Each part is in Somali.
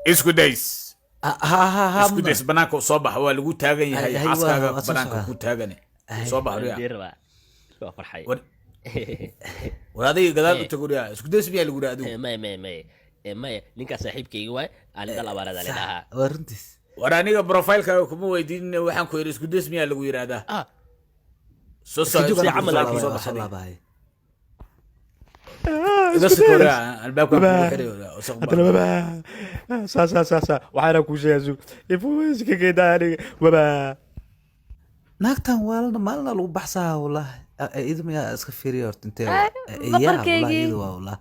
Isku days. Ha ha ha. Isku days, banaanka soo bax, waa lagu taagan yahay. Hay, xaaskaaga waa soo banaanka socdaa. ku taagane, soo bax riya. Diir waa waa farxay. War adiga gadaal u tago riya. Isku days miyaa lagu yidhi adigu? Maya, maya, maya. Maya, ninkaas saaxiibkayga waay, aan dal abaarada le dhahaa. Waa runtiis. War aniga profilekaaga kuma weydiin, waxaan ku yidhi isku days miyaa lagu yidhaahdaa? Ah. Soo Iska joog, soo anaa camal soo laakiin laabaya, soo waa soo baxday. laabaya. Iga sikoraa albaabkan kugu xiray wasaq. Haddana waba saa saa saa saa, waxaana kuu sheegaa sug ifuiska geedaa aniga waba. Naagtan waalna maalina lagu baxsaa wallahi. Iyadu miyaa iska fiiriya horta intee Ay, yaa wallahi. boqorkeygii. Iyadu waa wallahi.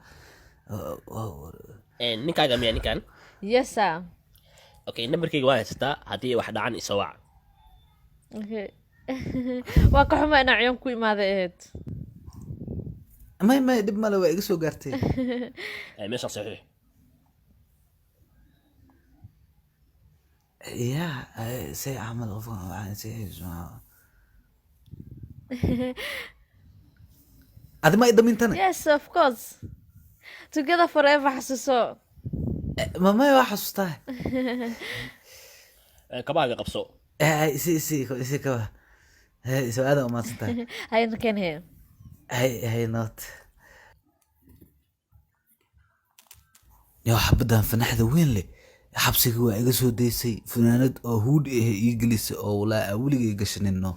Ninkaaga miya ninkan? Yes sir. Okay, nambarkayga waa haysataa, haddii wax dhacan isoo wac. Okay, waa ka xuma inaa ciyoon ku imaaday ahayd. May, may, dhib male, waa iga soo gaartay. Meeshaan saxiix. Yaa say camal qofkan waxaan adi ma idamintana? Yes, of course, together forever, xasuuso. Ma may, waa xasuustaa. Kabahaaga qabso. Isi isi isi kaba. Soo aada umahadsan tahay. Hayna keen he. Hay hay noot yo, xabadan fanaxda weyn leh xabsiga waa iga soo daysay, funaanad oo huudhi ah ii gelisay oo walaa aan weligay gashanino.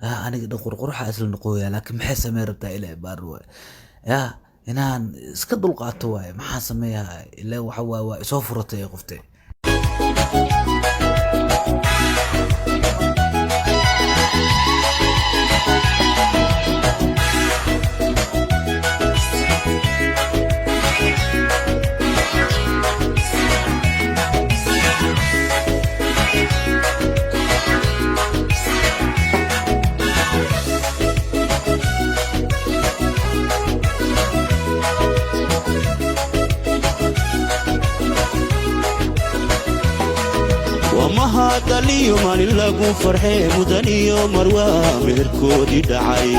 Aniga dhan qurquruxa isla noqoya, laakiin maxay samey rabtaa? Ilaa baar waay ya inaan iska dulqaato waaye. Maxaa sameeyaa? Ilaa waxa waay waa isoo furatay ee qoftay. Waa mahadaliyo maalin lagu farxee, mudaniyo marwaa meherkoodii dhacay.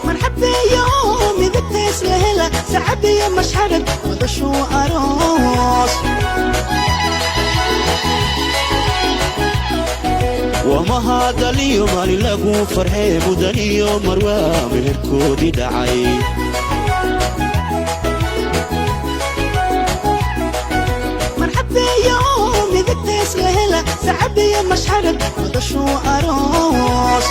Marxabeeyo midabtees la hela, sacabiyo mashxarad wadashuu aroos. Waa mahadaliyo maalin lagu farxee, mudaniyo marwaa meherkoodii dhacay. Marxabeeyo midabtees la hela, sacabiyo mashxarad wadashuu aroos.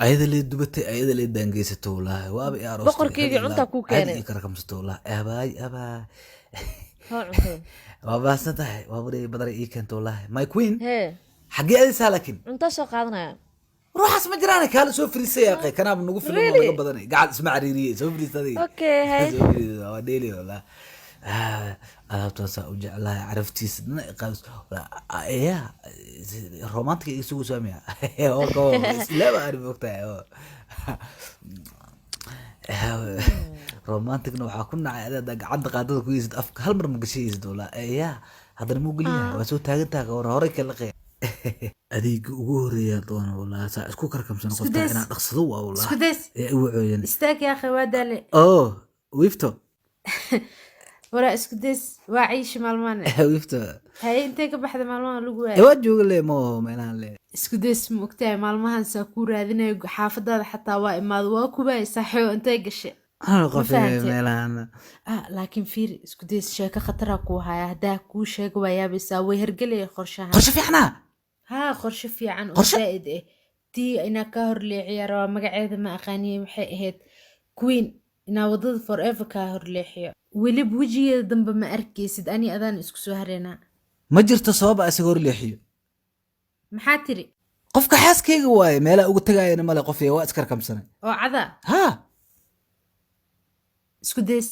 Ayada lee dubatay, ayada lee daangeysato wallaahi, waaba i aroostay. Boqorkeygii cuntaa kuu keenay. Caadi ii karakamsato wallaahi, abaay abaay. Haa, cuntada. Waa baahsan tahay, waa bari badar ii keento wallaahi, my queen. Hee. Xaggee adaysaa laakiin? Cuntaa soo qaadanaya. Ruuxaas ma jiraan, kaala soo fariisay aqay, kanaaba nagu filan oo Really? naga badanay gacal isma cariiriyey. Soo fariista adiga. Okay, hay. Soo fariista, waa dheeli wallaahi. Alaabtaasaa u jeclahay, caraftiisa dhana iqaabis ya romantika iga sugu saamiya islaama ani mogtahay. Romanticna waxaa ku nacay adaa gacanta qaadada ku yeysid, afka hal mar ma gashaysid wallaahi ya. Haddana muu geliyahay, waa soo taagan tahay ka war horey ka laqay adeega ugu horeeyaa doona wallaahi, saa isku karkamsan Isku qofta days. inaan dhaqsado waa Isku wallaahi days. Ee igu cooyan. Istaag yaa akhi, waa daale. Oh, wiifto. Waraa isku days, waa ciishi maalmahan. Wiifto. Haye, intee ka baxda maalmahan lagu ee waayay? Waa jooga le mo meelahan le. Isku days, ma ogtahay maalmahan saa kuu raadinayo? Xaafadaada xataa waa imaado, waa kubaay saaxiibo, intee gashay? Hal qof ee fahantay? Meelahan. Ah, laakiin fiiri isku days, sheeko khataraa kuu haya, haddaa kuu sheego waa yaabaysaa, way hergelaya qorshahan. Qorshe fiicnaa. Haa, qorshe fiican oo Qorshe? zaa'id ah tii inaa kaa horleexiya rabaa. Magaceeda ma aqaaniye, waxay ahayd Queen, inaa wadada forever kaa horleexiyo, weliba wejigeeda dambe ma arkaysid, ani adaan isku soo hareynaa. Ma jirto sabab a isaga hor leexiyo. Maxaa tiri? Qofka xaaskayga waaye, meelaa uga tagayana male, qof waa iskarkamsanay. Oo cada. Ha. Isku days,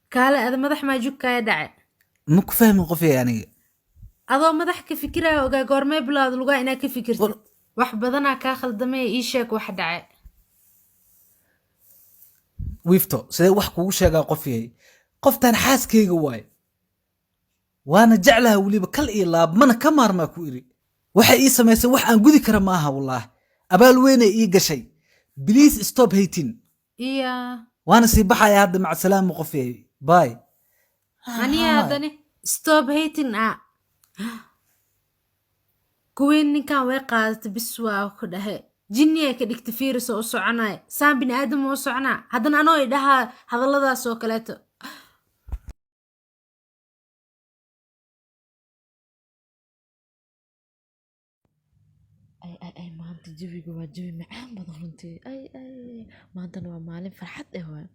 kaale ada madax maa jugkaaya dhace? Ma ku fahmin qof aniga. Adoo madax ka fikiraya ogaa, goormee bilaawda lugaa inaa ka fikirtid? Wax badanaa kaa khaldamaya, ii sheeg wax dhace. Wiifto, sidee wax kugu sheegaa qof yahay? Qoftan xaaskayga waaye, waana jeclaha weliba kal iyo laab, mana ka maarmaa ku iri. Waxay ii samaysay wax aan gudi kara maaha wallaahi. Abaal weynay ii gashay. Please stop hating. Iya. Waana sii baxaya hadda. Mac salaama, qof yahay, bye. Aniga haddane stop hating ah. Kuwiin ninkan way qaadatay, bis waa ku dhahay, jinniya ka dhigta. Fiiris oo u soconaya saan bini aadam oo u soconaa, haddana anoo idhahaa hadalladaas oo kaleeto. Ay ay ay, maanta jawiga waa jawi macaan badan runtii. Ay ay, maantana waa maalin farxad eh waay.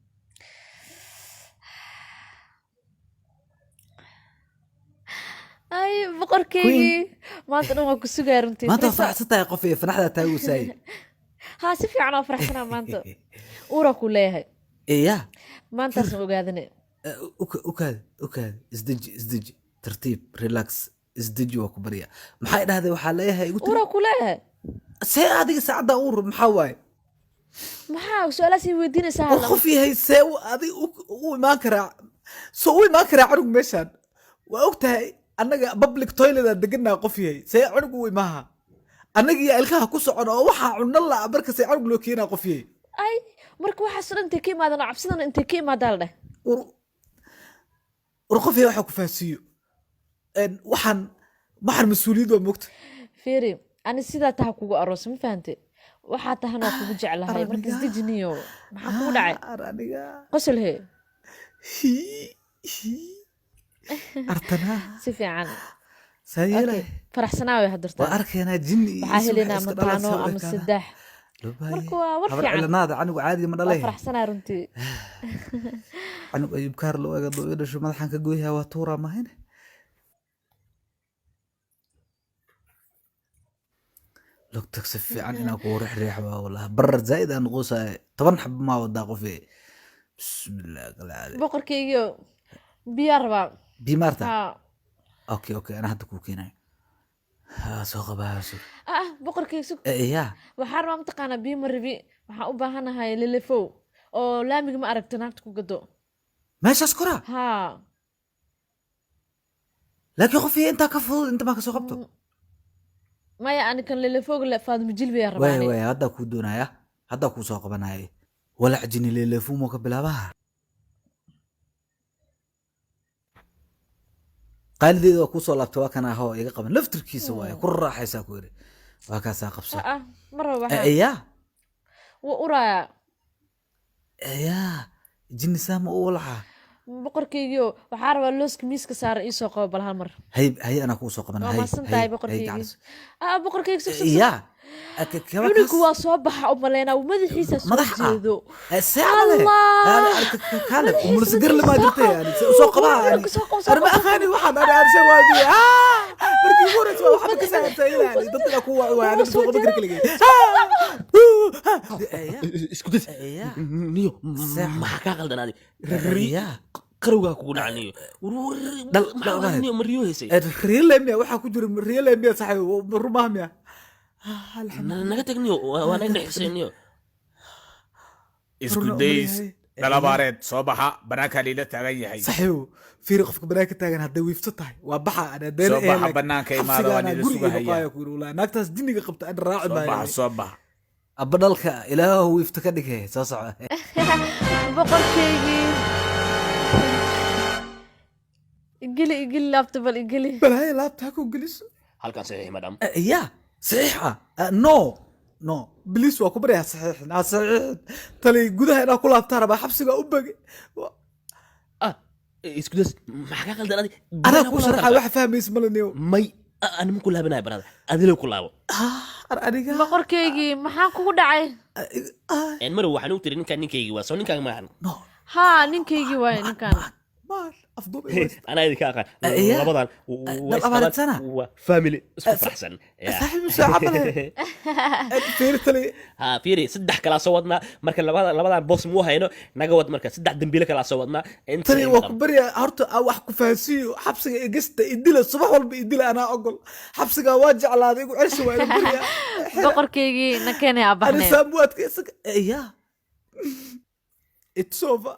Ay, boqorkeygii, maanta dhan waa ku sugaya runtii. Maanta waa Fariiso. faraxsan tahay, qof iyo fanaxdaa taagaysaay. Haa, si fiican waa faraxsanaa maanta. Uuraa ku leeyahay. Ya. Maantaasna ogaadane. Ukaad, ukaad, isdeji, isdeji, tartiib, relax, isdeji, waa ku barya. Maxay dhahday? Waxaa leeyahay igu tiri? Uuraa ku leeyahay. See adiga saacadda uur maxaa waaye? Maxaa su-aalahaas ii weydiinaysaa? War qof yahay, see adig u imaan karaa, soo u imaan karaa canug meeshaan? Waa og tahay annaga public toilet aan deganaa. Qof yahay, see canug u imaaha? Annaga iyo ilkaha ku socon oo waxaa cunno la marka, see canug loo keenaa, qof yahay? Ay, marka waxaas dhan intay ka imaadaan oo cabsidan intay ka imaadaa la dheh? War qof yahay, waxaa ku fahansiiyo. Waxaan mas-uuliyad waa, moogta. Fiiri, ani sidaa taha kugu aroos, ma fahante? Waxaa tahana waa kugu jeclahay. Marka Aniga. isdejiniyo, maxaa kugu dhacay? Aniga. Qosol he. Hii, hii. Artanaa. Si fiican. Saa yeelay. Okay, faraxsanaa way hadirtaa. Waa arkaynaa jinni iyo Waxaa is helaynaa waxa iska dhalan mataano soo ama ekaada. 3. Loo baahan Marka yahay. waa war Habar fiican. cilanaada canugu caadiga ma Waa dhalay. faraxsanaa runtii. Canug Ayub Kaar loo ega doo dhasho, madaxan ka gooyaha, waa tuuraa mahayne. Lugtag si fiican inaa kugu rixriix waa wallahi. Barar zaa'id aan qoosaaye. 10 xabo maa wadaa, qof. Bismillah galcaade. Boqorkaygiyo, biyaa rabaa. Bimaarta. Haa. Okay, ana hadda kuu keenayo. Ha soo qabaa soo. Ah, boqorkayga, sug. Ya. Waxaa rabaa, mataqaanaa, biyo ma rabi, waxaan u baahanahay lelefow oo laamiga ma aragto naagta ku gado. Meeshaas koraa. Haa. Laakiin qof iyo intaa ka fudud inta maa ka soo qabto. Maya, ani kan lelefowga Faadimo Jilbiyaa rabaa Waaya ani. Waaya, haddaa kuu doonaya, haddaa kuu soo qabanaya. Walac jini leelefumo ka bilaabaha. Qaalideeda waa kuu soo laabtay, waa kana hoo iga qaban laftirkiisa waaye, ku raaxaysaa ku yidhi, waa kaasaa qabso. Ah ah, ma rabo waxaan. Ya. Wuu urayaa. Ya, jinni saama u walaca. Boqorkaygiio, waxaa rabaa looska miiska saaran iisoo qabo bal hal mar. Hay hay, anaa kuu soo qabanaya. Waa hay mahadsan hay tahay hay. Boqorkaygii. Gacalis. Ah, boqorkaygi, sug sug sug. Ya. Cunugu waa soo baxa u maleynaa, madaxiisa soo Madax ah. jeedo. See camale. Allah! Kaale Madaxiisa umulsa garle maa soo jirtay qabo. yani soo qabaa Cunuga yani. soo qabo, soo Ani ma qabo. aqaani waxaan ani arse waadi markii ugu horeysa waa waxba ka saabsan yani dad inaa ku waci waaya aniga soo qaban kara keligay. Isku des niyo. Seexo. Maxaa kaa qaldan adi? Ya. Qarowgaa kugu dhaca niyo. Dhal bareed. Niyo, ma riyo haysay? Riyale miya waxaa ku jira? Riyale miya, saxiib rumaha miya? Naga tag niyo, waa naga dhexisay niyo. Isku Runa days umaleeyahay. dhalabaareed soo baxa, banaankaa liila taagan yahay. Saxiib, fiiri, qofka banaanka taagan hadday wiifto tahay waa baxa ana deen. Soo baxa, banaanka imaada, waa nila sugahaya. Ku yiri walaa naagtaas jinniga qabta aan raaci Soo baxa. maayo. Soo baxa. Abba dhalka ilaahu wiifto ka dhigay, soo soco. Boqorkaygii, igeli, igeli laabta bal, igeli. Balaayo laabta ha ku geliso. Halkan saxiix, madam. Ya, saxiix ah. No no, please, waa ku baryaa, saxiixin ha saxiixin. Tali gudaha inaa ku laabtaa rabaa, xabsiga u bage. Ah, isku des, maxaa kaa qaldan adi? Anaa kuu sharaxa, waxa fahmaysa malaniyo. May, ani ma ku laabanaya barada, adilo ku laabo. Aniga. Boqorkaygii, maxaa kugu dhacay? Marow, waxaan u tiri ninkaan ninkaygii waa soo ninkaaga maahan. No. Haa, ninkaygii waaye ninkan. Maan afduub. Anaa idinka aqaan. Ya. Labadan Dal abaaretsana. waa family isku faraxsan. Saaxiib saaca male, fiiri tali. Ha, fiiri, saddex kalaa soo wadnaa marka labadan boos muu hayno, naga wad marka saddex dambiile kalaa soo wadnaa inta. Tani waa ku baryaa, horta aan wax ku fahansiiyo. Xabsiga igasta idila, subax walba idila, anaa ogol. Xabsiga waa jeclaaday, igu celshi, waa ila baryaa. Boqorkaygii, na keenay Ani abaxne. saamu adkaysa. Ya, it's over.